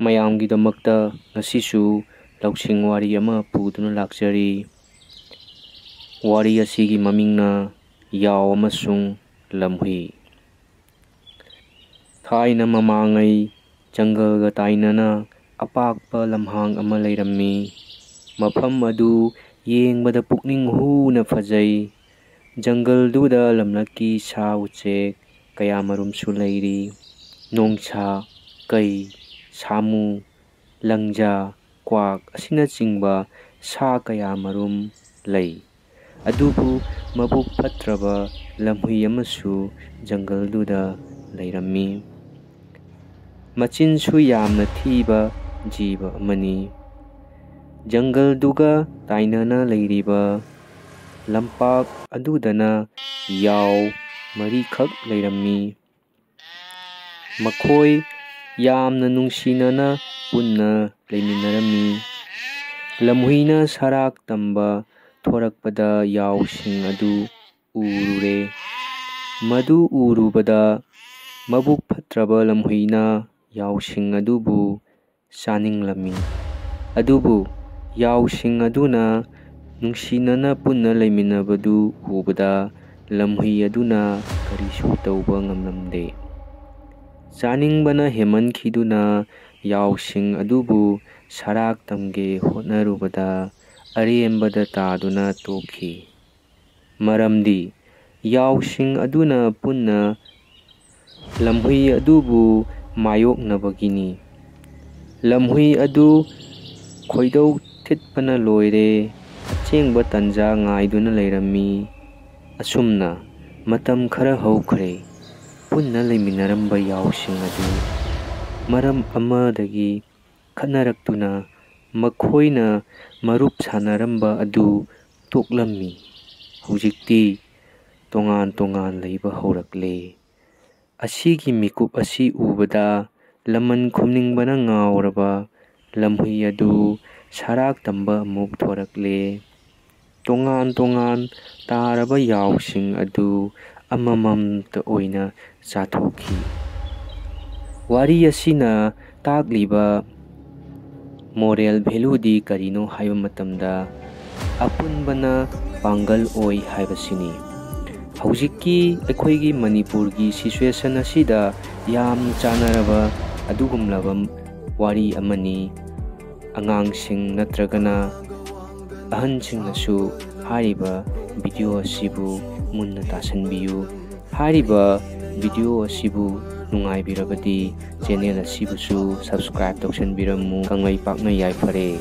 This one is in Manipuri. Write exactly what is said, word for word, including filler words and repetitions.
ꯃꯌꯥꯝꯒꯤꯗꯃꯛꯇ ꯉꯁꯤꯁꯨ ꯂꯧꯁꯤꯡ ꯋꯥꯔꯤ ꯑꯃ ꯄꯨꯗꯨꯅ ꯂꯥꯛꯆꯔꯤ꯫ ꯋꯥꯔꯤ ꯑꯁꯤꯒꯤ ꯃꯃꯤꯡꯅ ꯌꯥꯎ ꯑꯃꯁꯨꯡ ꯂꯝꯍꯨꯏ꯫ ꯊꯥꯏꯅ ꯃꯃꯥꯡꯉꯩ ꯖꯪꯒꯜꯒ ꯇꯥꯏꯅꯅ ꯑꯄꯥꯛꯄ ꯂꯝꯍꯥꯡ ꯑꯃ ꯂꯩꯔꯝꯃꯤ꯫ ꯃꯐꯝ ꯑꯗꯨ ꯌꯦꯡꯕꯗ ꯄꯨꯛꯅꯤꯡ ꯍꯨꯅ ꯐꯖꯩ꯫ ꯖꯪꯒꯜꯗꯨꯗ ꯂꯝꯂꯛꯀꯤ ꯁꯥ ꯎꯆꯦꯛ ꯀꯌꯥꯃꯔꯨꯝꯁꯨ ꯂꯩꯔꯤ꯫ ꯅꯣꯡꯁꯥ, ꯀꯩ, ꯁꯥꯃꯨ, ꯂꯪꯖꯥ, ꯀ꯭ꯋꯥꯛ ꯑꯁꯤꯅꯆꯤꯡꯕ ꯁꯥ ꯀꯌꯥꯃꯔꯨꯝ ꯂꯩ꯫ ꯑꯗꯨꯕꯨ ꯃꯕꯨꯛ ꯐꯠꯇ꯭ꯔꯕ ꯂꯝꯍꯨꯏ ꯑꯃꯁꯨ ꯖꯪꯒꯜꯗꯨꯗ ꯂꯩꯔꯝꯃꯤ꯫ ꯃꯆꯤꯟꯁꯨ ꯌꯥꯝꯅ ꯊꯤꯕ ꯖꯤꯕ ꯑꯃꯅꯤ꯫ ꯖꯪꯒꯜꯗꯨꯒ ꯇꯥꯏꯅꯅ ꯂꯩꯔꯤꯕ ꯂꯝꯄꯥꯛ ꯑꯗꯨꯗꯅ ꯌꯥꯎ ꯃꯔꯤꯈꯛ ꯂꯩꯔꯝꯃꯤ꯫ ꯃꯈꯣꯏ ꯌꯥꯝꯅ ꯅꯨꯡꯁꯤꯅꯅ ꯄꯨꯟꯅ ꯂꯩꯃꯤꯟꯅꯔꯝꯃꯤ꯫ ꯂꯝꯍꯨꯏꯅ ꯁꯔꯥꯛ ꯇꯝꯕ ꯊꯣꯔꯛꯄꯗ ꯌꯥꯎꯁꯤꯡ ꯑꯗꯨ ꯎꯔꯨꯔꯦ꯫ ꯃꯗꯨ ꯎꯔꯨꯕꯗ ꯃꯕꯨꯛ ꯐꯠꯇ꯭ꯔꯕ ꯂꯝꯍꯨꯏꯅ ꯌꯥꯎꯁꯤꯡ ꯑꯗꯨꯕꯨ ꯆꯥꯅꯤꯡꯂꯝꯃꯤ꯫ ꯑꯗꯨꯕꯨ ꯌꯥꯎꯁꯤꯡ ꯑꯗꯨꯅ ꯅꯨꯡꯁꯤꯅꯅ ꯄꯨꯟꯅ ꯂꯩꯃꯤꯟꯅꯕꯗꯨ ꯎꯕꯗ ꯂꯝꯍꯨꯏ ꯑꯗꯨꯅ ꯀꯔꯤꯁꯨ ꯇꯧꯕ ꯉꯝꯂꯝꯗꯦ꯫ ꯆꯥꯅꯤꯡꯕꯅ ꯍꯦꯟꯃꯟꯈꯤꯗꯨꯅ ꯌꯥꯎꯁꯤꯡ ꯑꯗꯨꯕꯨ ꯁꯔꯥꯛ ꯇꯝꯒꯦ ꯍꯣꯠꯅꯔꯨꯕꯗ ꯑꯔꯦꯝꯕꯗ ꯇꯥꯗꯨꯅ ꯇꯣꯛꯈꯤ꯫ ꯃꯔꯝꯗꯤ ꯌꯥꯎꯁꯤꯡ ꯑꯗꯨꯅ ꯄꯨꯟꯅ ꯂꯝꯍꯨꯏ ꯑꯗꯨꯕꯨ ꯃꯥꯌꯣꯛꯅꯕꯒꯤꯅꯤ꯫ ꯂꯝꯍꯨꯏ ꯑꯗꯨ ꯈꯣꯏꯗꯧ ꯊꯤꯠꯄꯅ ꯂꯣꯏꯔꯦ, ꯑꯆꯦꯡꯕ ꯇꯟꯖꯥ ꯉꯥꯏꯗꯨꯅ ꯂꯩꯔꯝꯃꯤ꯫ ꯑꯁꯨꯝꯅ ꯃꯇꯝ ꯈꯔ ꯍꯧꯈ꯭ꯔꯦ꯫ ꯄꯨꯟꯅ ꯂꯩꯃꯤꯟꯅꯔꯝꯕ ꯌꯥꯎꯁꯤꯡ ꯑꯗꯨ ꯃꯔꯝ ꯑꯃꯗꯒꯤ ꯈꯠꯅꯔꯛꯇꯨꯅ ꯃꯈꯣꯏꯅ ꯃꯔꯨꯞ ꯁꯥꯟꯅꯔꯝꯕ ꯑꯗꯨ ꯇꯣꯛꯂꯝꯃꯤ꯫ ꯍꯧꯖꯤꯛꯇꯤ ꯇꯣꯉꯥꯟ ꯇꯣꯉꯥꯟ ꯂꯩꯕ ꯍꯧꯔꯛꯂꯦ꯫ ꯑꯁꯤꯒꯤ ꯃꯤꯀꯨꯞ ꯑꯁꯤ ꯎꯕꯗ ꯂꯃꯟ ꯈꯨꯝꯅꯤꯡꯕꯅ ꯉꯥꯎꯔꯕ ꯂꯝꯍꯨꯏ ꯑꯗꯨ ꯁꯔꯥꯛ ꯇꯝꯕ ꯑꯃꯨꯛ ꯊꯣꯔꯛꯂꯦ꯫ ꯇꯣꯉꯥꯟ ꯇꯣꯉꯥꯟ ꯇꯥꯔꯕ ꯌꯥꯎꯁꯤꯡ ꯑꯗꯨ ꯑꯃꯃꯝꯇ ꯑꯣꯏꯅ ꯆꯥꯊꯣꯛꯈꯤ꯫ ꯋꯥꯔꯤ ꯑꯁꯤꯅ ꯇꯥꯛꯂꯤꯕ moral value ꯗꯤ ꯀꯔꯤꯅꯣ ꯍꯥꯏꯕ ꯃꯇꯝꯗ, ꯑꯄꯨꯟꯕꯅ ꯄꯥꯡꯒꯜ ꯑꯣꯏ ꯍꯥꯏꯕꯁꯤꯅꯤ꯫ ꯍꯧꯖꯤꯛꯀꯤ ꯑꯩꯈꯣꯏꯒꯤ ꯃꯅꯤꯄꯨꯔꯒꯤ situation ꯑꯁꯤꯗ ꯌꯥꯝꯅ ꯆꯥꯟꯅꯔꯕ ꯑꯗꯨꯒꯨꯝꯂꯕ ꯋꯥꯔꯤ ꯑꯃꯅꯤ꯫ ꯑꯉꯥꯡꯁꯤꯡ ꯅꯠꯇ꯭ꯔꯒꯅ ꯑꯍꯟꯁꯤꯡꯅꯁꯨ ꯍꯥꯏꯔꯤꯕ video ꯑꯁꯤꯕꯨ ꯃꯨꯟꯅ ꯇꯥꯁꯟꯕꯤꯌꯨ꯫ ꯍꯥꯏꯔꯤꯕ video ꯑꯁꯤꯕꯨ ꯅꯨꯡꯉꯥꯏꯕꯤꯔꯕꯗꯤ channel ꯑꯁꯤꯕꯨꯁꯨ subscribe ꯇꯧꯁꯟꯕꯤꯔꯝꯃꯨ꯫ ꯀꯪꯂꯩꯄꯥꯛꯅ ꯌꯥꯏꯐꯔꯦ꯫